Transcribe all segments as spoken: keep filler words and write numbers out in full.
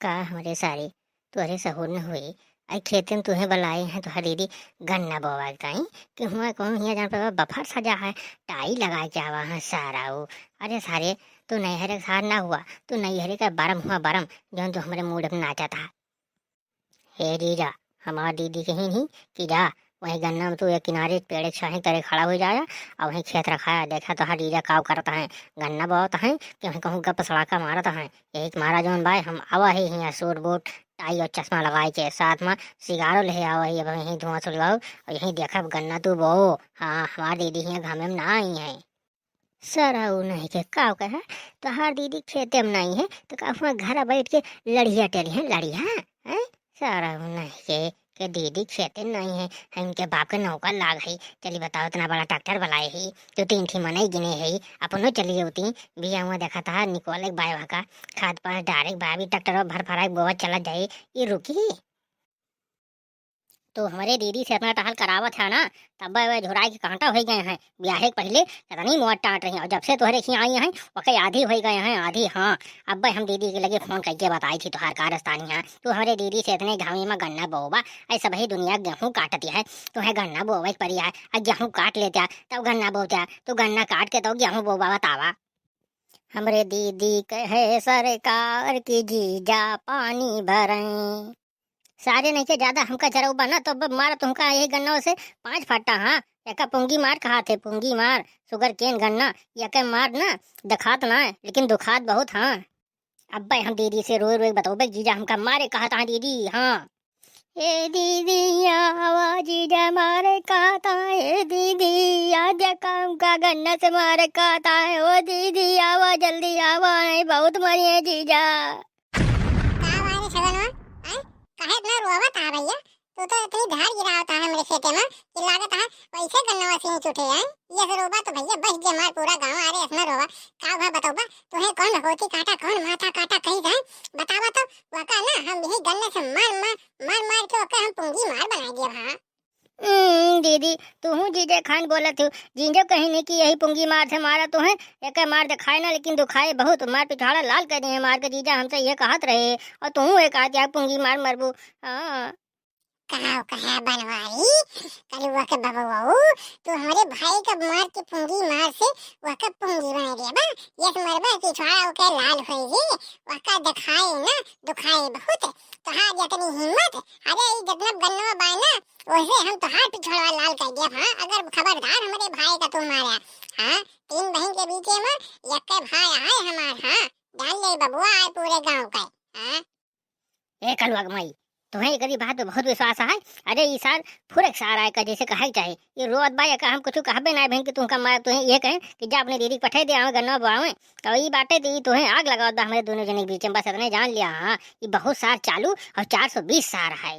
का हमरे सारे, तोहरे सहूर न होई? आई खेते में तुहे बलाए हैं तोहार दीदी गन्ना बोवा के ताई, कि हुआ कहूँ हियाँ जान पे बफर सजा है, टाई लगा के आवा है सारा ऊ। अरे सारे, तू नैहरे के सार ना हुआ, तू नैहरे का बरम हुआ बरम, जौन तू हमरे मूड में नाचा था। हे जीजा, हमार दीदी कही नहीं कि जा, वहीं गन्ना में तू एक किनारे पेड़ के छाहे तरे खड़ा हो जाया, और वहीं खेत रखाया, देखा तोहार जीजा काव करत हैं, गन्ना बोवत हैं कि वहीं कहूँ गप सड़ाका मारत हैं। यही के मारा जौन बाय, हम आवा ही हियाँ सूट बूट, टाई और चश्मा लगाए के, साथ में सिगारो ले आवा ही, अब यहीं धुआं सुलगाओ और यहीं देखब गन्ना तू बोओ। हाँ, हमार दीदी हियाँ घामे में ना आई हैं। सरऊ नहीं के, का कहे, तोहार दीदी खेते में नहीं है, तो का हुआ घर बैठ के लड़िया टेली है, लड़िया, हैं? सरऊ नहीं के, के दीदी खेते में नहीं है, हम इनके बाप के नौकर लाग है, चली बताओ, इतना बड़ा ट्रैक्टर बलाए है, दो तीन ठी मनई गिने है, अपनो चली जाती, बिया हुआ देखा था, निकोले के बाय वहाँ का, खाद पास डायरेक्ट बाबी ट्रैक्टर भर फराई बोवा चला जाए, ये रुकी। तो हमरे दीदी से इतना टहल करावत है ना, तब वह झुराई के कांटा हो गए हैं। ब्याहे के पहले कितनी मोट टाट रही, और जब से तोहरे खियाई हैं, ओके आधी हो गए हैं, आधी। हाँ, अब हम दीदी के लगे फोन करके बताई थी तोहार कारस्तानी है। तू हमरे दीदी से इतने घामी में गन्ना बोबा, ऐ सबही दुनिया गेहूं काटती है, तुम्हें गन्ना बोवे के पड़ी है, और गेहूं काट लेता, तब गन्ना बोता, तू गन्ना काट के तो गेहूं बोबा बतावा। हमरे दीदी कहे सरकार की जीजा पानी भरें। सारे नहीं के ज्यादा हमका जरौबा ना, तो अब मार तुमका यही गन्ना से पांच फट्टा, हाँ। एका पुंगी मार कहा थे, पुंगी मार, शुगर केन गन्ना, यके मार ना, दिखात ना है, लेकिन दुखात बहुत, हाँ। अब्बे हम दीदी से रोए रोए बतौबे, जीजा हमका मारे कहा था दीदी, हाँ। ए दीदी आवा, जीजा मारे कहा था, ए दीदी, आज काम का गन्ना से मारे कहा था, ओ दीदी आवा, जल्दी आवा, नहीं बहुत मरी है जीजा। का बात है छगनवा? हैं? काहे इतना रोवत है भैया? तू तो इतनी धार गिरावत है हमरे खेते में कि लागत है वैसे गन्नवा से ही उठे हैं। ये से रोबा तो भैया बस जे हमार पूरा गाँव, अरे इतना रोवा। का हुआ बतौबा? तुहे कौन होती काटा, कौन माथा काटा कही जाए? बतावा तो। वका ना हम यही गन्ने से मार मार, मार मार के ओके हम पुंगी मार बनाई दिया भा। हम्म, दीदी, तुहू जीजे खान बोलत हो। जीजो कहीं नहीं कि यही पुंगी मार से मारा तुहे, एके मार दिखाए ना, लेकिन दुखाए बहुत। मार पिछवाड़ा लाल कर दिए मार के, जीजा हमसे ये कहत रहे, और तुहू एक आदि पुंगी मार मरबू। हाँ। कहा, कहा बनवारी, कलुआ के बबुआऊ, तू हमरे भाई का मार के पुंगी मार से वह का पुंगी बना दिया बा। ये से मरबा पिछवाड़ा ओके लाल होई रे, वह का दिखाए ना, दुखाए बहुत। तोहार इतनी हिम्मत, अरे ई जितना गन्नवा बाय ना, वैसे हम तोहार पिछड़वा लाल कर दिया, हाँ, अगर खबरदार हमरे भाई का तू मारा, हाँ, तीन बहिन के बीच में यक्के भाई आए हमार, हाँ, जान ले बबुआ आए पूरे गाँव का, हाँ। ए कलुआ के माई, तुहे एकरी बात पे बहुत विश्वास है। अरे ई सार फुरक सार आए का जैसे कहे के चाहे, ये रोत बा, एका हम कुछ कहबे ना बहन कि तुमका मार, तुहे ये कहे कि जा अपने दीदी के पठे दे, आवे गन्नवा बोआवे, तो ई बाटे तो ई तुहे आग लगावत बा हमरे दोनों जने के बीच में, बस इतने जान लिया, हाँ, ई बहुत सार चालू और चार सौ बीस सार है।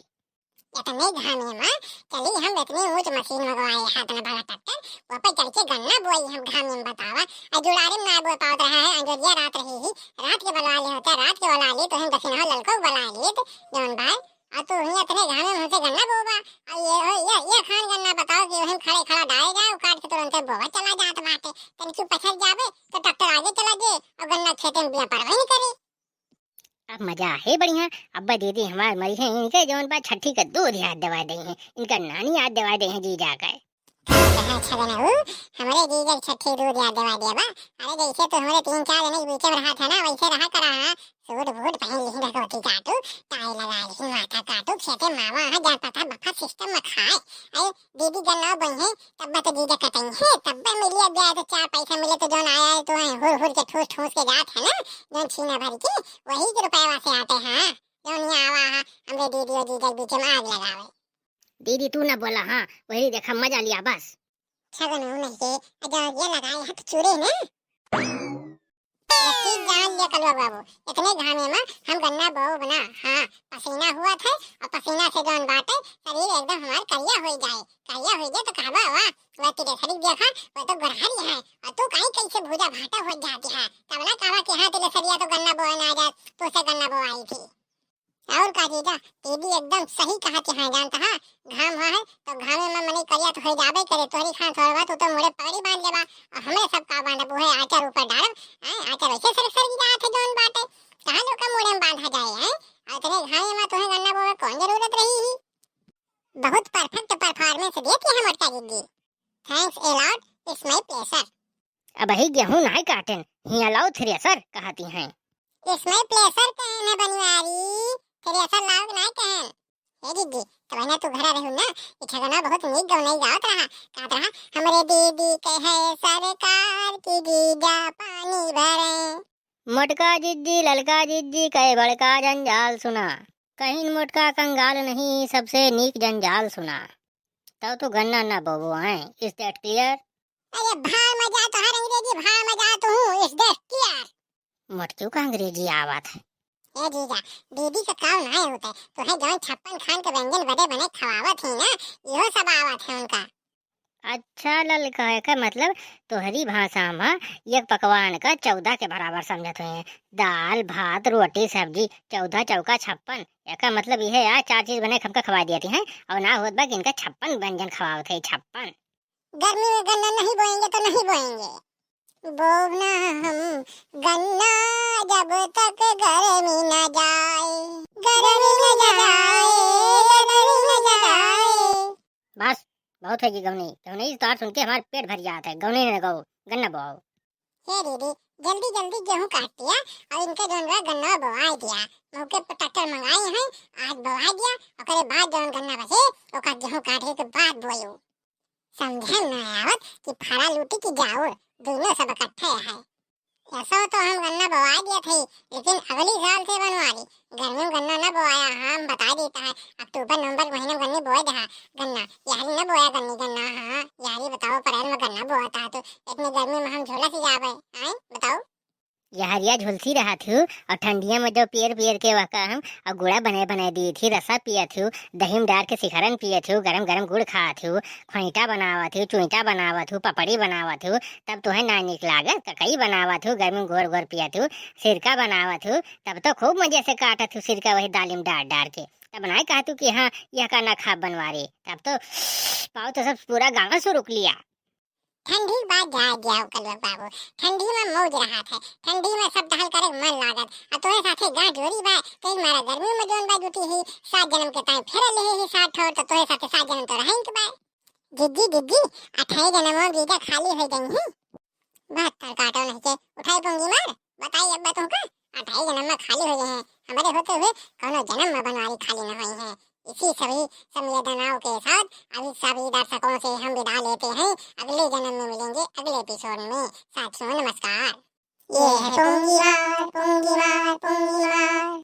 इतने घामे में चली हम इतनी ऊंच मशीन मंगवाए, हाथ में बड़ा ट्रैक्टर, वो पे चढ़ के गन्ना बोई हम घामे में बतावा। और जुड़ारी में ना बोए पावत रहा है, अंजोरिया रात रही ही, रात के बलवा ले होते, रात के बला ले तो हम दक्षिणा ललको बला ले तो जौन भाई, और तू ही इतने घामे में हमसे गन्ना बोबा, और ये, ये, ये खान गन्ना बताओ कि हम खड़े खड़ा डाले जाए, काट के तुरंत बोवा चला जात बाटे, तनी चुप पछल जाबे तो ट्रैक्टर आगे चला दे और गन्ना खेते में बिया परवाही नहीं करे। अब मजा है बढ़िया। अब्बा दीदी हमार मरी है, इनके जौन बा छठी का दूध याद दिवा दे हैं, इनका नानी याद दिवा दे हैं जीजा का। कहाँ छगनऊ, हमरे जीजा के छठी दूध याद दिवा दिया बा। अरे जैसे तो हमरे तीन चार जने के बीच में रहा था ना, वैसे रहा करा, हाँ। सूट बूट पहन लिही, धोती काटू, टाई लगा लिही, माथा काटू, खेते मावा है, जान पता बफा सिस्टम में खाए। अरे दीदी गन्ना बनी है, तब तो जीजा कटई है, तब मिलिया ब्याह तो चार पैसा मिले तो जौन आया है तो हुर हुर के ठूस ठूस के जात है ना, जौन छीना भर के, वही के रुपया से आते हैं। जौन यहाँ आवा है, हमरे दीदी और जीजा के बीच में आग लगावे। दीदी तू ना बोला, हाँ, वही देखा मजा लिया बस। छगन हूँ नहीं के, जौन ये लगाए हाथ चूरे ना। ये चीज जान लिया कलुआ बाबू, इतने घामे में हम गन्ना बोब ना, हाँ, पसीना हुआ था और पसीना से जौन बाटे शरीर एकदम हमार करिया हो जाए, करिया हो जाए तो कहबा वाह, वह तेरे शरीर देखा, वह तो गोरहरी है, और तू काई कैसे भूजा भाटा हो जाती है, तब ना कहबा कि हाँ तेरे शरीर तो गन्ना बोए ना जाए, तू से गन्ना बोआई थी। और का जीजा, दीदी एकदम सही कहा कि हाँ जानता है, घाम हुआ है तो घामे में मने करिया तो हो जाबे करे, तोरी खान थोड़ा बहुत तो मोरे पगड़ी बांध लेबा, और हमरे सब का बांधब उहे आचर ऊपर डालब, हैं, आचर वैसे सरक सरक जात है जौन बाटे, कहाँ लोग का मोरे में बांधा जाए, हैं, गेहूं नाहीं काटेन, हियां लाओ थ्रेसर कहती हैं। इसमें प्लेसर कहेन है बनवारी, थ्रेसर लाओ के नाहीं कहेन। ए दीदी, तो बहना तू घरा रहू ना, ई छगना बहुत नीक गौनई गावत रहा, कहत रहा, "हमरे दीदी के है सरकार की जीजा पानी भरे।" मोटका जिज्जी, ललका जिज्जी, कई बड़का जंजाल सुना। कहीं मोटका कंगाल नहीं, सबसे नीक जंजाल सुना। तब तो गन्ना ना बोबो हैं, is that clear? अरे भाड़ में जा तोहार अंग्रेजी, भाड़ में जा तू, is that clear? मोटकियों का अंग्रेजी आवत है। ए जीजा, दीदी का काम नाहीं होता है, तोहे जौन छप्पन खान के व्यंजन बड़े बने खवावत ही ना, इहो सब आवत है उनका। अच्छा ललका, एकर मतलब तोहरी भाषा में एक पकवान का चौदह के बराबर समझत हुए हैं। दाल, भात, रोटी, सब्जी, चौदह चौका छप्पन। एकर मतलब यह है, चार चीज बने के हमका खवा दियत हैं और ना होत बा कि इनका छप्पन व्यंजन खवावत है, छप्पन। गर्मी में गन्ना नहीं बोएंगे तो नहीं बोएंगे। बोना हम गन्ना जब तक गर्मी न जाए, गर्मी न जाए, गर्मी न जाए। बस, बहुत है जी गौनई। गौनई तोहार सुन के हमार पेट भर जात है। गौनई न गाओ, गन्ना बोआओ। हे दीदी, जल्दी जल्दी गेहूं काट दिया और इनके जौन बा गन्ना बोआई दिया। मौके पर ट्रैक्टर मंगाई हैं, आज बोआई दिया, ओकरे बाद जौन गन्ना बचे, ओका गेहूं काटे के बाद बोयो। समझे न आवत कि फरा लूटी की जाओ, दोनों सब इकट्ठे है। ऐसा तो हम गन्ना बोआई दिया थे, लेकिन अगली साल से बनवारी। गर्मी में गन्ना न बोआया, हाँ, हम बताई देता है, अक्टूबर नवंबर के महीने में गन्ने बोए दहा गन्ना, यारी न बोया गन्नी गन्ना, हाँ, यारी बताओ, अप्रैल में गन्ना बोआ था तो इतनी गर्मी में हम झोला से जावे, आए, बताओ। यहरिया झुलसी रहत हूँ और ठंडिया में जो पियर पियर के वहका हम और गुड़ा बने बने दी थी, रसा पियत हूँ, दही में डार के सिखरन पियत हूँ, गरम गरम गुड़ खात हूँ, खोइटा बनावत हूँ, चुइटा बनावत हूँ, पपड़ी बनावत हूँ, तब तोहे ना नीक लागत। ककई बनावत हूँ, गर्मी में घोर घोर पियत हूँ, सिरका बनावत हूँ, तब तो खूब मजे से काटत हूँ सिरका वही दाली में डार डार के। तब नाहीं कहत हूँ कि हाँ, यह का ना खाब बनवारी, तब तो पाओ तो सब पूरा गाँव सुरुक लिया। ठंडी के बाद जाए दिया हो कलुआ बाबू, ठंडी में मौज रहत है, ठंडी में सब टहल करे के मन लागत। अब तोरे साथे गांठ जोड़ी बा, तो एक मारा गर्मी में जौन बा जुटी ही, सात जन्म के ताई फेरे ले ही सात ठोर, तो तोरे साथे सात जन्म तो रहें के बा। जिज्जी, जिज्जी, अठाई जन्म में जीजा खाली हो गई ही। बहत्तर काटो नहीं के उठाई पूंगी मार, बताई अब तुमका, अठाई जन्म में खाली हो गए हैं, हमारे होते हुए कौनो जन्म में बनवारी खाली न हुई है। इसी सभी संवेदनाओं के साथ अभी सभी दर्शकों से हम विदा लेते हैं। अगले जन्म में मिलेंगे अगले एपिसोड में। साथियों नमस्कार। ये है पुंगी मार, पुंगी मार, पुंगी मार।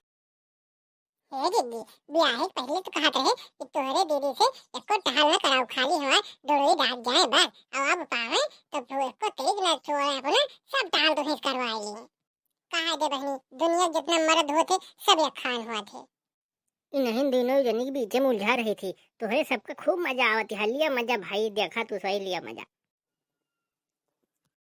हे दीदी, ब्याहे के पहले तो कहत रहे कि तोहरे दीदी से एको टहल न कराऊ, खाली हमार डोरी डाक जाए बस। अब, अब पावे तो फिर एको तेज न छोड़े, अपना सब टहल तो हिस करवाई ली। कहा दे बहनी, दुनिया जितना मर्द होते सब एक खान हुआ थे। इन्हीं दोनों जनी के बीचे में उलझा रही थी। तोहरे सबके खूब मजा आवत है। लिया मजा भाई, देखा तू सही लिया मजा।